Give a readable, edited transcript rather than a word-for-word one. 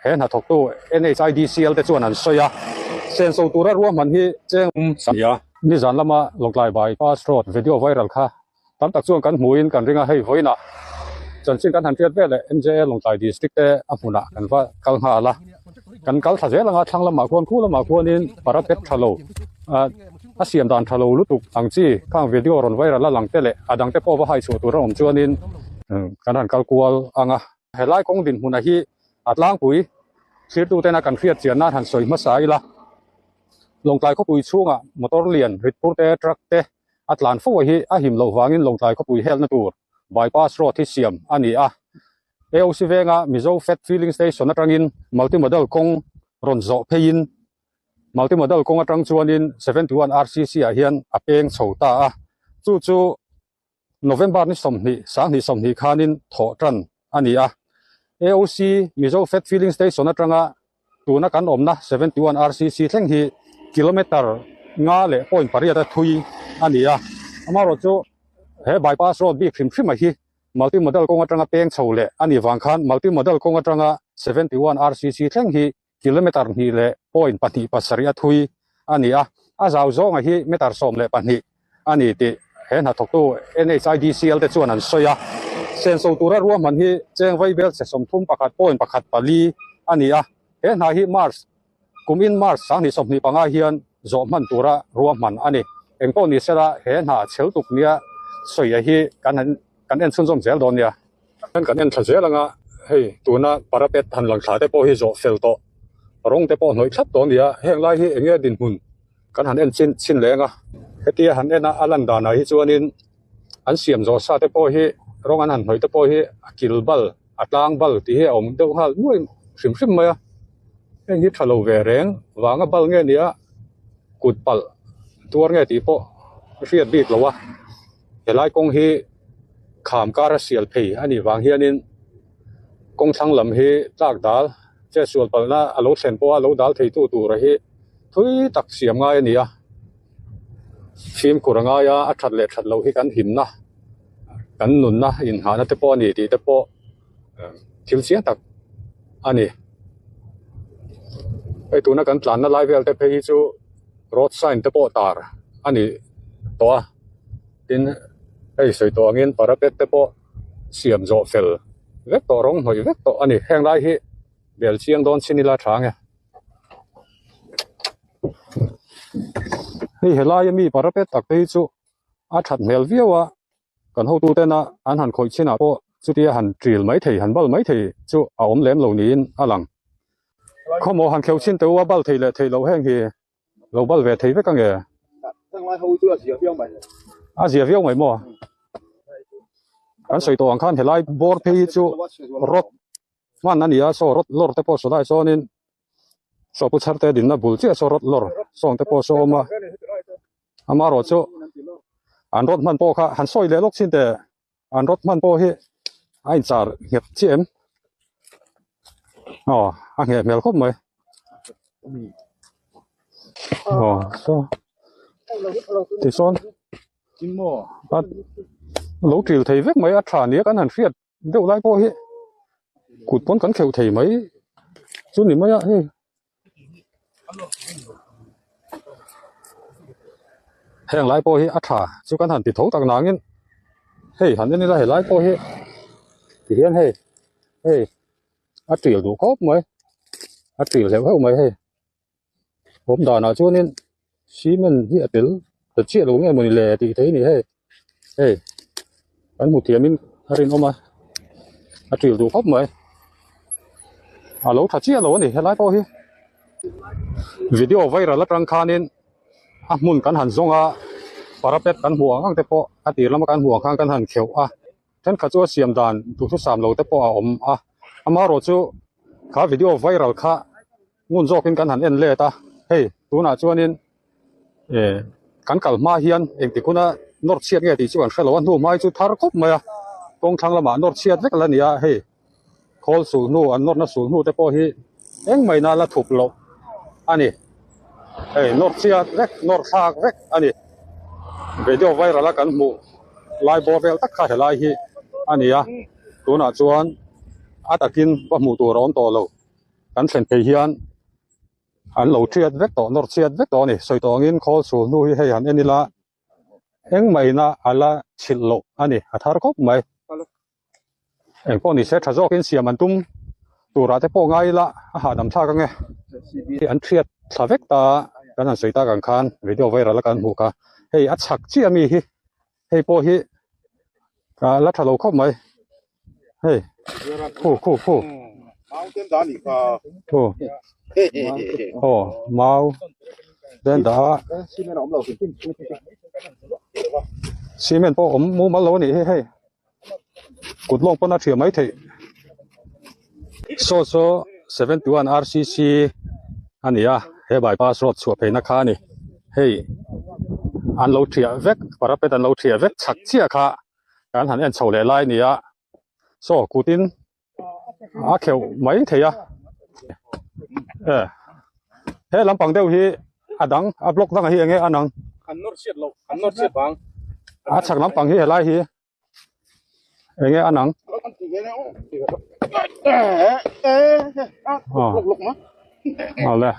He hnathawktu NHIDCL te chuan an sawi a, senso tura ruahman hi cheng um a ni a. Nizan lama Lawngtlai Bypass Road video viral kha tam tak chuan kan hmuhin kan ring a, hei vawiinah chanchin kan han hriat vel leh MJA Lawngtlai District te a hmunah kan va kal nghal a. Kan kal thla zel anga thlang lamah khuan khu lamah khuanin parapet tha lo a siam dan tha lo lutuk ang chi khang video rawn viral a lang te leh a dang te pawh va hai chhuah tur a awm chuanin kan han kal kual ang a. Helai kawng dinhmuna hi a tlangpui thirtutena kan hriat chian nan han sawi hmasa ila. Lawngtlai khawpui chhungah motor lian ritpur te truck te a tlan fo hi a him loh vangin Lawngtlai khawpui helna tur bypass road hi siam a ni a. AOC venga Mizo Fat Filling Station atangin multimodal kawng rawn zawh pheiin multimodal kawng atang chuanin 71 RCC ah hian a peng chho ta a. Chu chu November ni 20, 2020 khanin thawh tan a ni a. AOC Mizo Fat Filling Station atanga tuna kan awmna 71 RCC thleng hi kilometer nga leh point pariat a thui a ni a. Amaherawhchu he bypass road bik hrim hrim a hi multimodal kawng atanga peng chho leh a nih vang khan multimodal kawng atanga 71 RCC thleng hi kilometer hnih leh point pahnih pasarih a thui a ni a, a zau zawnga hi meter 12 a ni tih he hnathawktu NHIDCL te chuan an sawi a. Senso tura ruahman hi cheng vaibel chhe 31 point pakhat pali a ni a, he hna hi March kum in March 2025 hian zawh hman tura ruahman a ni. Engpawh ni sela he hna chhel tuk nia sawi hi kan han kan en chhunzawm zel dawn nia. Hian kan en thla zel anga hei tuna parapet han lang thla te pawh hi zawh fel tawh rawng te pawh hnawih thlap tawh a ni a heng lai hi eng nge dinhmun kan han en chin chhin leng a hetia han en a a lan danah hi chuanin an siam zawh sa te pawh hi rawng an han hnawih te pawh hi a kil bal a tlang bal tih hi a awm deuh nghal nuai hrim hrim mai a heng hi tha lo ve reng vanga bal nge nia kut palh tuar nge tih pawh a hriat bik lo a helai kawng hi. Kham kar a sial phei a nih vang hianin kawng thlang lam hi tlak dal che sual palhna a lo thlen pawha lo dal theitu tura hi thui tak siam ngai a ni a, fimkhur a ngai a, a that leh that loh hi kan himna kan nunna inghahna te pawh a ni tih te pawh thil chiang tak a ni. Hei tuna kan tlanna lai vel te phei hi chu road sign te pawh tar a ni tawh a. Tin, hei sawi tawh angin parapet te pawh siam zawh fel vek tawh rawng hnawih vek tawh a ni. Heng lai hi bel chiang dawn chin ila tha ange. Hei helai ami parapet tak te hi chu a that hmel viau a, kan hotu tena an han khawih chinah pawh chutia han ṭil mai thei han bal mai thei chu a awm lem lo niin a lang. Khawmaw han kheuh chin teh u a bal thei leh thei loh heng hi. Lo bal ve thei vek ange. A zia viau mai maw? Kan sawi tawh ang khan helai bawr phei hi chu rod hman a ni a, saw rod lawr te pawh saw lai chuanin saw pu chhar te dinna bul chiah saw rod lawr sawng te pawh saw awm a. Amaherawh chu an rod hman pawh kha han sawi leh lawk chin teh. An rod hman pawh hi a inchar nghet chiah em? Aw a ngheh hmel khawp mai. Aw saw tichuan a lo ṭil thei vek mai a ṭha nia kan han hriat deuh lai pawh hi kut pawn kan kheuh thei mai chu ni mai a hei. Heng lai pawh hi a tha chu kan han ti tho tak nangin hei han en ila helai pawh hi ti hian hei hei a ṭil duh khawp mai a ṭil hleuh hleuh mai hei awm danah chuanin cement hi a tel ta chiah lo nge mawni le tih theih a ni hei hei kan hmu thiamin a rinawm a a ṭil duh khawp mai a lo tha chiah lo a ni helai pawh hi video viral atang khanin a hmun kan han zawng a parapet kan hmuh ang ang te pawh a tir lama kan hmuh ang khan kan han kheuh a thenkhat chu a siam dan duhthusam lo te pawh a awm a amaherawhchu kha video viral kha ngun zawkin kan han en let a hei tunah chuanin eh kan kal hma hian engtik huna nawr chhiat nge tih chu kan hrelo a hnu hmai chu thar khawp mai a kawng thlang lamah nawr chhiat vek la ni a hei khawl sul hnu an nawrna sul hnu te pawh hi engmah ina la thup loh a ni hei nawr chhiat vek nawr thlak vek a ni video viral a kan hmuh lai bawr vel tak kha helai hi a ni a tunah chuan a takin va hmuh tur a awm tawh lo. kan thlen phei hian an lo thiat vek tawh nawr chhiat vek tawh a ni. Sawi tawh angin khawl sul hnu hi hei han en ila engmah ina a la chhilh loh a ni a thar khawp mai. Eng pawh ni se tha zawkin siam an tum turah te pawh ngai ila a hahdam thlak ange. An thiat thla vek ta kan han sawi tak ang khan video viral a kan hmuh kha hei a chhak chiah ami hi hei pawh hi a la tha lo khawp mai hei khu khu khu khu aw mau ten dah a cement pawh awm mumal lo a nih hi hei kut lawng pawn a thiam mai theih saw saw 71 rcc a ni a he bypass road chhuah pheina kha a ni hei an lo thiah vek parapet an lo thiah vek chhak chiah kha kan han en chho leh lai a ni a saw kutin a kheuh mai thei a e he lampang deuh hi a dang a block dangah hi eng nge a nang an nawr chhiat loh an nawr chhiat vang a chhak lampang hi helai hi eng nge a nang awle.